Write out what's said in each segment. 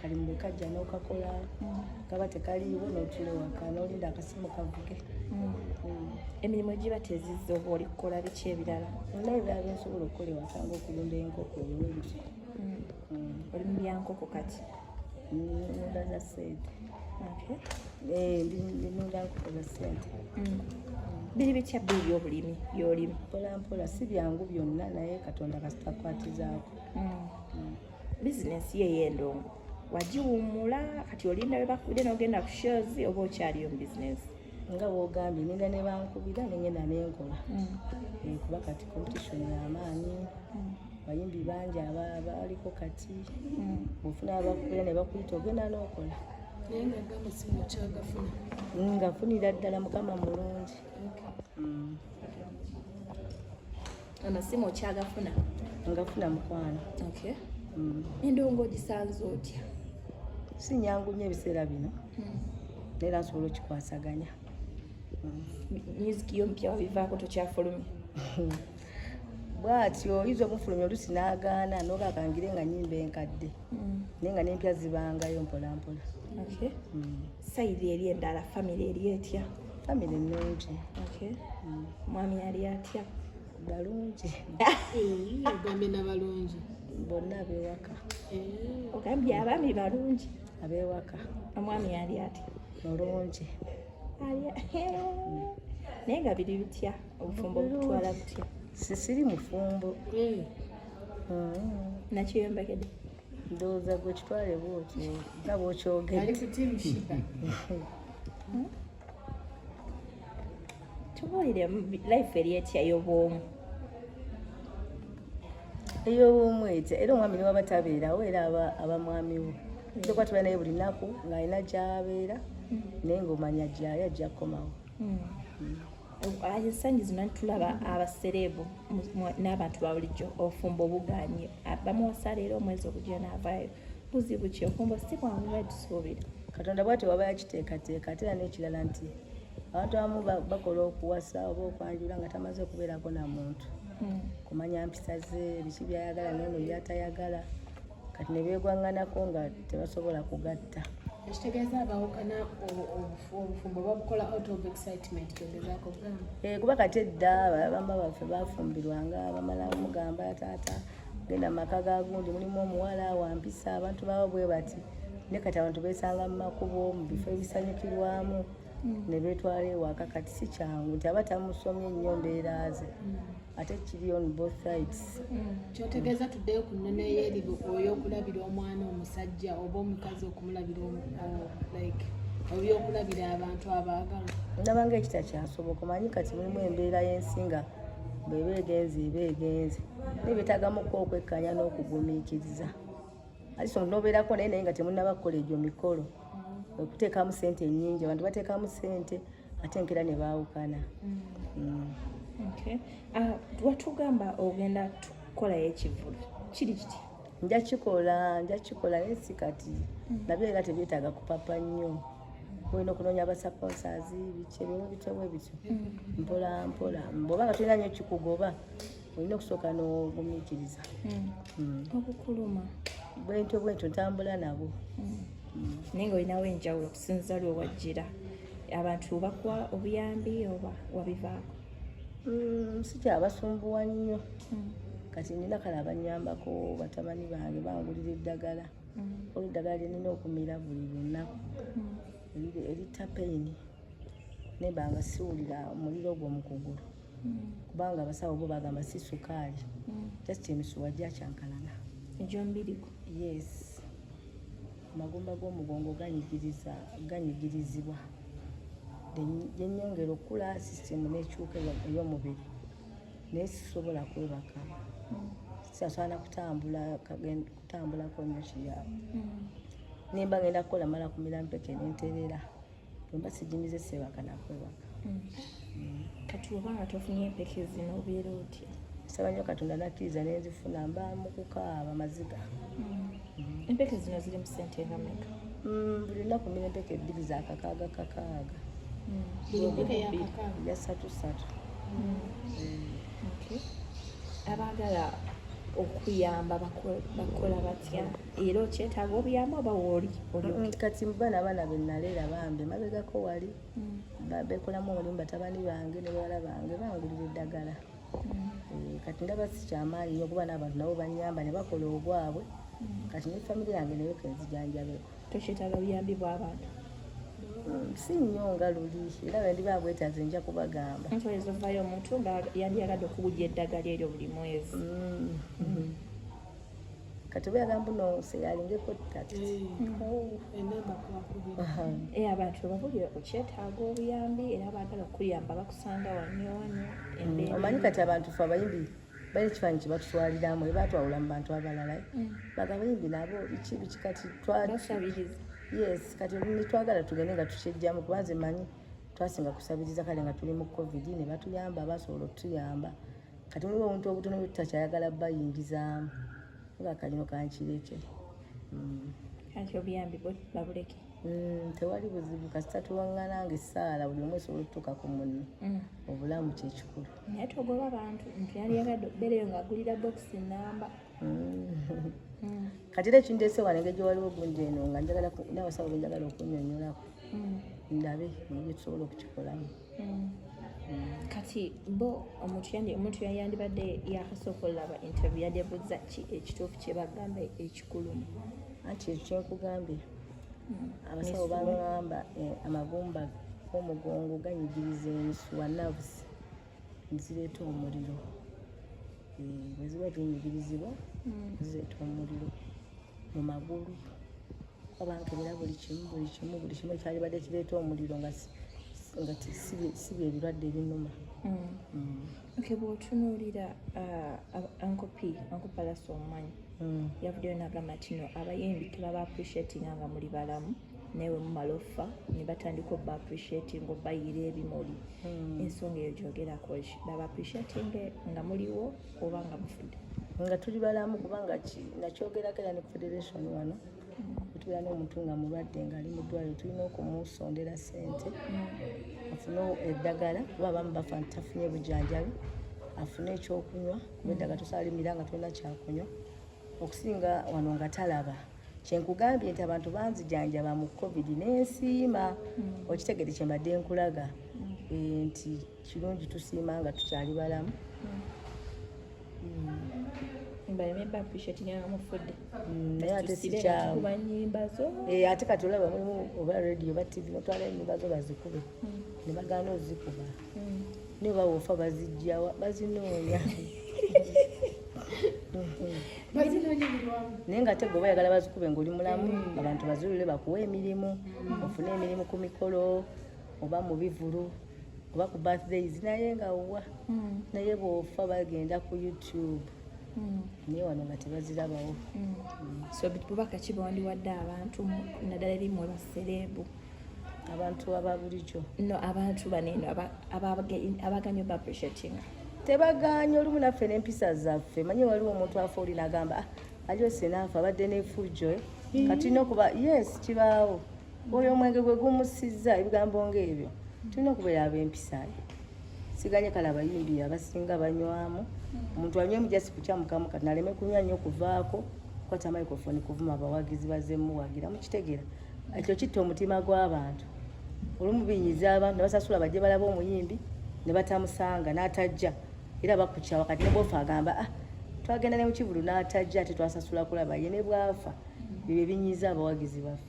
Kalimu bwe kajja n'okakola, kaba tekaliiwo n'otuula ewaka n'olinda akasimu kavuge. Emirimu egiba tezizza, oba oli kukola biki ebirala? Nina ebirala byensobola okukola ewaka, nga okulunda enkoko, ebiwa ebityo. Oli mu byankoko kati? Nunda za ssente. Okay. Eh, nunda nkoko za ssente. Biri bitya bbi ebyobulimi byolimu? Mpola mpola, si byangu byonna, naye Katonda kasita akwatizaako. Bizinesi ye ey'endongo wagiwummula, kati olinda we bakubire n'ogenda ku shows, oba okyaliyo mu bizinesi? Nga bwogambye, ninda ne bankubira nengenda nenkola. Eh, kuba kati competition y'amaanyi, bayimbi bangi abaliko kati. Bwofuna abakubira ne bakuyita, ogenda n'okola. Naye nga gamba simu okyagafuna? Ngafunira ddala, Mukama mulungi. Amasimu okyagafuna? Ngafuna, mukwano. Okay. Endongo ogisanze otya? Si nyangu nnyo ebiseera bino, naye era nsobola okikwasaganya. Music yo mpya wabivaako, tokyafulumya? Bwatyo oyinza omufulumya oluusi n'agaana, nogakangire nga nyimba enkadde, naye nga n'empya zibangayo mpolampola. Okay. Side eri endala, family eri etya? Family ennungi. Okay. Mwami ali atya? Balungi. Ogambye nabalungi? Bonna ab'ewaka. Ogambye abaami balungi? Ab'ewaka. Omwami ali atya? Mulungi. Naye nga biri bitya, obufumbo butwala butya? Sisiri mufumbo. Nakyeyombekedde? Ndowooza gwe kitwale bwotyo nga Ali bwokyogedde. ku team Shiba. Tubuulire, life eri etya y'obwomu? Ey'obwomu etya? Era omwami niwaba tabeerawo, era aba mwami wo. Kuba tubeera naye buli nnaku, ng'alina gy'abeera, naye ng'omanya gyali ajja kukomawo. Ensangi zino tulaba abasereebu n'abantu ba bulijjo, obufumbo buganye. Bamuwasa leero, omwezi ogujja n'avaayo. Buzibu ki? Obufumbo si bwangu nga tusuubira. Katonda bwatyo waba yakiteekateeka. Ate era n'ekirala nti abantu abamu bakola okuwasa oba okwanjula nga tamaze kubeerako na muntu, kumanya mpisa ze, biki byayagala nono byatayagala. Kati ne beegwaŋŋanako nga tebasobola kugatta. Ekitegeeza abawukana obufumbo babukola out of excitement, kyogezaako kugamba? Eh, kuba kati edda bama baffe bafumbirwanga bamala mugamba, "Taata, genda mu maka ga gundi, mulimu omuwala wampisa, abantu baba bwe bati." Ne kati abantu besanga mu makubo, mu bifo ebisanyukirwamu, ne beetwala ewaka. Kati si kyangu nti aba tamusomye nnyo mbeera ze, ate kiri on both sides. Kyotegeeza tuddeyo ku nnono ey'eribo oy'okulabira omwana omusajja oba omukazi, okumulabira like ebyokulabira abantu abaagalwa? Ndaba nga ekitakyasoboka. Omanyi kati mulimu embeera y'ensi nga bweba egenze, eba egenze, naye beetagamuko okwekkanya n'okugumiikiriza. Ate omuntu nobeerako naye, naye nga temunnaba kukola egyo mikolo, okuteekamu sente ennyingi. Abantu bateekamu sente ate enkeera ne baawukana. Okay. Ah, watugamba ogenda tukolayo ekivulu, kiri kiti? Nja kikola, nja kikola, naye si kati. Nabyo era tebyetaaga kupapa nnyo, olina okunoonya abasponsors, biki ebimu bityo bwe bityo, mpola mpola. Bw'oba nga tolina nnyo kikugoba, olina okusooka n'ogumiikiriza. Obukuluma? Bwentyo bwentyo ntambula nabo. Naye nga olinawo enjawulo okusinziza lwe wajjira, abantu bakuwa obuyambi oba wabivaako? Sikyabasumbuwa nnyo kati. Nina kale abanyambako, batabani bange bangulira eddagala, olweddagala lyenina okumira buli lunaku eritta pain, nemba nga siwulira omuliro ogwo mu kugulu, kubanga abasawo bo bagamba si sukaali, just emisuwa gyakyankalana. Egyombirigo? Yes, amagumba g'omugongo ganyigiriza, ganyigirizibwa. Gyenyongera okukula, sisitemu n'ekyuka ey'omubiri, naye sisobola kwebaka, sisasobola kutambula, kutambulako nnyo kiryawo. Nimba ngenda kukola, mala kumira mpeke nenterera. Bwemba sigimize, sebaka nakwebaka. Kati oba nga tofunye empeke zino, obeera otya? Saba nnyo Katonda nakkiriza nenzifuna, mba mu kukaaba maziga. Empeke zino ziri mu sente nga meka? Buli lunaku mira empeke bbiri za kakaaga kakaaga. Buli mpeke ya kakaaga? Ya ssatu ssatu. Okay. Abaagala Okuyamba bakola batya? Era okyetaaga obuyamba oba wooli olyoke? Kati bana abaana benaleera bambi mabegako wali bekolamu omulimu, batabani bange ne bawala bange bangulira eddagala. Kati ndaba si kyamaanyi nnyo kuba n'abantu nabo banyamba ne bakola ogwabwe. Kati ne famire yange nayo kenzijanjabeko. Tokyetaaga buyambi bw'abantu? Si nnyo nga luli, era bwe ndiba bwetaaze nja kubagamba. Nti oyinza ovayo omuntu nga yandiyagadde okugulya eddagala eryo buli mwezi. Kati oba yagamba no seyalingeko tact. Enamba kwakubira. Abantu babuli okyetaaga obuyambi, era abaagala okuyamba bakusanga wanyo wano embeera. Omanyi kati abantu fe abayimbi balina ekifaananyi kye batutwaliramu, ebatwawula mu bantu abalala. Baga abayimbi nabo biki biki, kati Basabiriza. Yes, kati nitwagala tugende nga tukyejjamu, kuba nze manyi twasinga kusabiriza kale nga tuli mu COVID ne batuyamba, basobola okutuyamba. Kati muliwo obuntu obutono bwe tutakyayagala bayingizaamu, nga kalino kankireke. Kati obuyambi bwo babuleke. Tewali buzibu kasita tuwaŋŋana nga essaala buli omu esobola okutuuka ku munne. Obulamu kyekikulu. Naye togoba bantu nti yandiyagadde okubeereyo ng'agulira bokisi namba. Kati era ekindeese wano, engeri gye waliwo gundi eno nga njagala n'abasawo be njagala okunnyonnyolako, ndabe engeri gye tusobola okukikolamu. Kati bo omuntu yandibadde yakasooka olaba interview, yandyebuuza ki ekituufu kye bagamba ekikulumu? Anti ekyo kyenkugambye, abasawo baŋŋamba amagumba g'omugongo ganyigiriza emisuwa, nerves zireeta omuliro. Bwe ziba zinyigirizibwa zireeta omuliro mu magulu. Babankebera buli kimu, buli kimu, buli kimu ekyalibadde kireeta omuliro nga si bye birwadde ebinuma. Okay, bw'otunuulira Uncle P, Uncle Palaso omumanyi, yavuddeyo n'agamba nti no abayimbi tebaba appreciatinga nga muli balamu, naye we mumala ofa ne batandika obba appreciating, obayiira ebimuli. Ensonga eyo gyogerako ki? Baba appreciating nga muliwo oba nga mufudde? Nga tuli balamu, kubanga nakyogerako era ne federation wano, bwetubeera n'omuntu nga mulwadde ng'ali mu ddwaliro, tulina okumusondera ssente afune eddagala, kuba abamu bafa nti tafunye bujjanjabi, afune ekyokunywa, kuba eddagala tosobola limira nga tolina kyakunywa, okusinga wano nga talaba. Kyenkugambye nti abantu banzijanjaba mu COVID n'ensiima. Okitegere kyembadde nkulaga, nti kirungi tusiima nga tukyali balamu. Baleme ba appreciating nga mufudde. Naye ate si Tusibe nga kyawe. tukuba nnyimba zo. Ate kati olaba mulimu oba radio oba TV, notwala ennyimba zo bazikube ne bagaana ozikuba, naye oba wofa bazijjawa, bazinoonya. Bazinoonya buli wamu. Naye nga ate gwe bayagala bazikube ng'oli mulamu, abantu bazulule bakuwe emirimu, ofune emirimu ku mikolo oba mu bivulu oba ku birthdays, naye nga wa naye bw'ofa bagenda ku YouTube, naye wano nga tebazirabawo. So bubaka ki bwandiwadde abantu naddala erimwe ba celeb? Abantu aba bulijjo? No, abantu baneno abaganye oba appreciatinga. Tebaganye, olumu naffe n'empisa zaffe. Manyi waliwo omuntu afa oli nagamba, "Ah, aliose naafa abadde n'efujjo, eh." Kati tulina okuba, yes, kibaawo, oyo omwenge gwe gumusizza ebigambo ng'ebyo. Tulina okubeera ab'empisa. Siganye kale abayimbi abasinga banywamu, omuntu anywemu just kukyamukamu, kati naleme kunywa nnyo kuvaako kwata microphone kuvuma abawagizi bazze muwagira. Mukitegeera, ekyo kitta omutima gw'abantu. Olumu binyiza abantu ne basasula bajje balaba omuyimbi ne batamusanga n'atajja, era bakukyawa. Kati ne bwofa agamba, "Ah, twagenda ne mukivulu n'atajja, ate twasasula kulaba ye." Ne bwafa, ebyo ebinyiza abawagizi baffe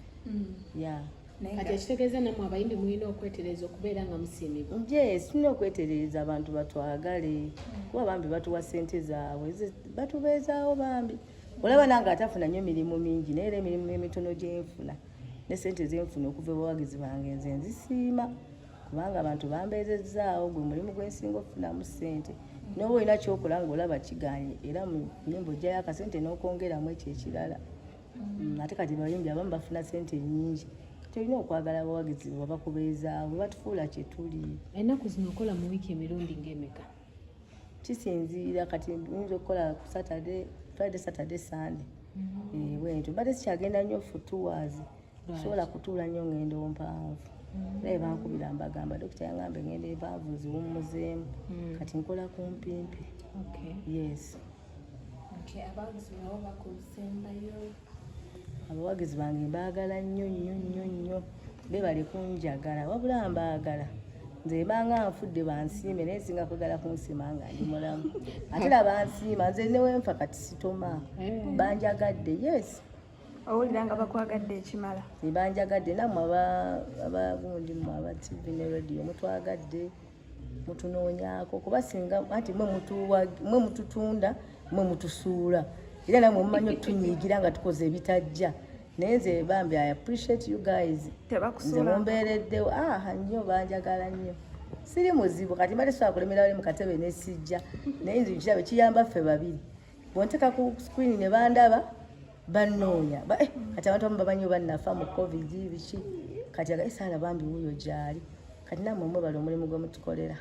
ya. Kati ekitegeeza nammwe abayimbi mulina okwetereza okubeera nga musiimibwa. Yes, tulina okwetereza abantu batwagale, kuba bambi batuwa sente zaabwe, batubeezaawo bambi. Olaba nange atafuna nnyo mirimu mingi, naye era emirimu emitono gyenfuna ne sente zenfuna okuva ebawagizi bange nze nzisiima, kubanga abantu bambeezezzaawo. Gwe mulimu gwensinga okufunamu sente, noba olina kyokola ngaolaba kiganye, era mu nyimba ojjayo akasente n'okwongeramu ekyo ekirala. Ate kati bayimbi abamu bafuna sente nyingi. Tolina okwagala abawagizi bwe bakubeezaawo, bwe batufuula kye tuli. Ennaku zino okola mu wiiki emirundi ng'emeka? Kisinziira, kati nyinza okukola ku Saturday, Friday, Saturday, Sunday. Bwentyo mbadde sikyagenda nnyo for 2 hours, sobola kutuula nnyo ngendo mpanvu, naye bankubira mbagamba dokita yaŋŋamba engendo empanvu nziwummuzeemu. Kati nkola kumpimpi. Yes. Okay, abawagizi nabo bakusembayo. Abawagizi bange mbaagala nnyo nnyo nnyo nnyo, bebale kunjagala, wabula mbaagala. Nze banga nfudde bansiime, naye singa kwagala kunsiima nga ndi mulamu. Ate era bansiima, nze newenfa kati sitoma, banjagadde, yes. Owulira nga bakwagadde ekimala? Banjagadde. Nammwe abagundi mmwe aba TV ne radio mutwagadde, mutunoonyaako, kuba singa anti mwe mututunda, mwe mutusuula, era nammwe mumanyi otutunyiigira nga tukoze ebitajja. Naye nze bambi, I appreciate you guys. Nze Tebakusuula? Mumbeereddewo, aha, nnyo, banjagala nnyo. Siri muzibu, kati mbadde sobola kulemera wali mu katebe nesijja, naye nze nkirabe kiyamba ffe babiri. Bwonteeka ku screen ne bandaba, bannoonya. Kati abantu abamu bamanyi oba nafa mu COVID biki, kati aga esaala bambi wuuyo gyali. Kati nammwe mwebala omulimu gwe mutukolera.